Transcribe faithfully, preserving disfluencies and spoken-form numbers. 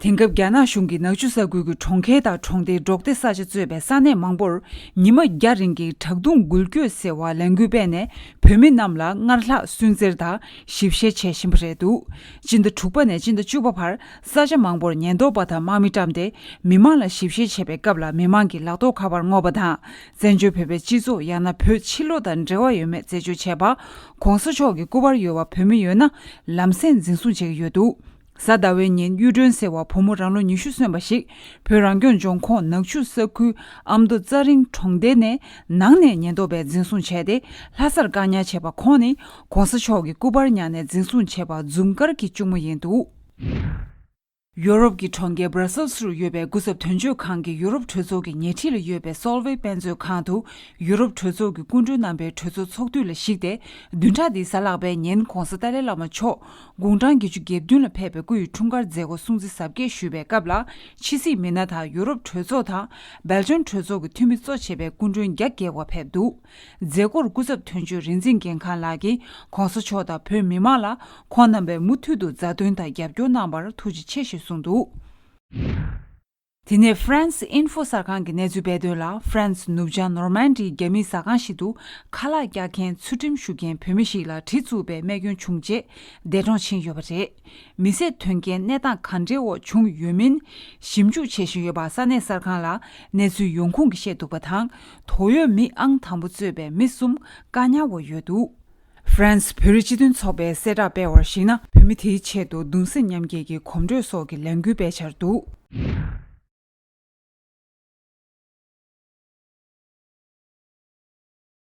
དེང་སྐབས་རྒྱ་ནག་གཞུང་གིས་ནག་ཆུ་ས་ཁུལ་གྱི་གྲོང་ཁྱེར་དང་གྲོང་སྡེའི་འབྲོག་སྡེ་ས་ཆ་གཙོས་པའི་ས་གནས་མང་པོར་ཉི་མ་བརྒྱ་རིང་གི་དྲག་རྡུང་འགུལ་སྐྱོད་ཟེར་བ་ལས་འགུལ་སྤེལ་ནས། བོད་མི་རྣམས་ལ་སྔར་ལྷག་སུན་གཙེར་དང་ཞིབ་བཤེར་བྱེད་བཞིན་པ་རེད་འདུག་སྤྱི་ཟླ་དྲུག་པ་ནས་སྤྱི་ཟླ་བཅུ་པ་བར་ས་ཆ་མང་པོར་ཉེན་རྟོག་པ་དང་དམག་མི་བཀྲམ་སྟེ། མི་མང་ལ་ཞིབ་བཤེར་བྱེད་པའི་སྐབས་ལ་མི་མང་གི་ལག་ཐོགས་ཁ་པར་སྔོག་པ་དང་། བཙན་བྱོལ་བོད་པའི་སྤྱི་ཚོགས། ཡང་ན་བོད་ཕྱི་ལོགས་དང་འབྲེལ་བ་ཡོད་མེད་རྩད་གཅོད་བྱས་པ། ༸གོང་ས་མཆོག་གི་སྐུ་པར་ཡོད་པ་བོད་མི་ཡོད་ན་ལམ་སེང་འཛིན་བཟུང་བྱེད་ཀྱི་ཡོད་འདུག་གཟའ་ཟླ་བའི་ཉིན་གཡུ་སྒྲོན་ཟེར་བ་བུ་མོ་རང་ལོ་ཉི་ཤུ་སོན་པ་ཞིག་བོད་རང་སྐྱོང་ལྗོངས་ཁོངས་ནག་ཆུ་ས་ཁུལ་ཨ་མདོ་རྩ་རིང་གྲོང་སྡེ་ནས་ནང་ནས་ཉེན་རྟོག་པས་འཛིན་བཟུང་བྱས་ཏེ། ལྷ་སར་བཀག་ཉར་བྱས་པ། ཁོང་ནི་༸གོང་ས་མཆོག་གི་སྐུ་པར་ཉར་ནས་འཛིན་བཟུང་བྱས་པ་འཛུམ་དཀར་གྱི་གཅུང་མོ་ཡིན་འདུག་ཡོ་རོབ་ཀྱི་གྲོང་ཁྱེར་Brussels་རུ་ཡོད་པའི་སྐུ་ཚབ་དོན་གཅོད་ཁང་གིས་ཡོ་རོབ་གྲོས་ཚོགས་ཀྱི་ཉེ་འཁྲིས་ལ་ཡོད་པའི་སོལ་ཝེ་དཔེ་མཛོད་ཁང་དུ། ཡོ་རོབ་གྲོས་ཚོགས་ཀྱི་སྐུ་མགྲོན་རྣམ་པའི་གྲོས་ཚོགས་ཚོགས་དུས་ལ་གཞིགས་ཏེ། བདུན་ཕྲག་འདིའི་གཟའ་ལྷག་པའི་ཉིན་༸གོང་ས་ཏཱ་ལའི་བླ་མ་མཆོག་དགུང་གྲངས་བརྒྱད་ཅུ་གྱ་བདུན་ལ་ཕེབས་པའི་སྐུ་ཡི་འཁྲུངས་སྐར་མཛད་སྒོ་སྲུང་བརྩི་གཟབ་རྒྱས་ཞུས་པའི་སྐབས་ལ། ཕྱི་སྲིད་མི་སྣ་དང་ཡོ་རོབ་གྲོས་ཚོགས་དང་སྦེལ་ཇམ་གྲོས་ཚོགས་ཀྱི་འཐུས་མི་གཙོ་བྱས་པའི་སྐུ་མགྲོན་བརྒྱ་བརྒལ་བ་ཕེབས་འདུག་མཛད་སྒོར་སྐུ་ཚབ་དོན་གཅོད་རིག་འཛིན་རྒྱལ་མཁན་ལགས་ཀྱིས་༸གོང་ས་མཆོག་དང་བོད་མི་མང་ལ་ཁོང་རྣམ་པས་མུ་མཐུད་དུ་མཛའ་དོན་དང་རྒྱབ་སྐྱོར་གནང་བར་ཐུགས་རྗེ་ཆེ་ཞེས་གསུངས་འདུག་དེ་ནས་France Info གསར་ཁང་གིས་གནས་ཚུལ་སྤེལ་དོན་ལ། France ནུབ་བྱང་ནོར་མན་ཌིའི་རྒྱ་མིའི་ཟ་ཁང་ཞིག་ཏུ་ཁ་ལག་བཀྱག་མཁན་ཚུལ་ཁྲིམས་ཞུ་མཁན་བོད་མི་ཞིག་ལ་གྲི་བཙུགས་པའི་རྨས་སྐྱོན་བྱུང་རྗེས་འདས་གྲོངས་ཕྱིན་ཡོད་པ་རེད། མི་བསད་དོན་རྐྱེན་གནས་སྟངས་ག་འདྲའི་འོག་བྱུང་ཡོད་མིན་ཞིབ་འཇུག་བྱེད་བཞིན་ཡོད་པ་ས་གནས་གསར་ཁང་ལ་གནས་ཚུལ་ཡོང་ཁུངས་ཀྱིས་བཤད་འདུག་པ་དང་། དོགས་ཡོད་མི་ཨང་དང་པོ་གཙོས་པའི་མི་གསུམ་བཀག་ཉར་འོག་ཡོད་འདུག France བོད་རིགས་སྤྱི་མཐུན་ཚོགས་པས་གསལ་བསྒྲགས་སྤེལ་བར་གཞིགས་ན། བོད་མི་དེའི་ཆེད་དུ་གདུང་སེམས་མཉམ་སྐྱེད་ཀྱི་གོམ་བགྲོད་སོགས་ཀྱི་ལས་འགུལ་སྤེལ་འཆར་འདུག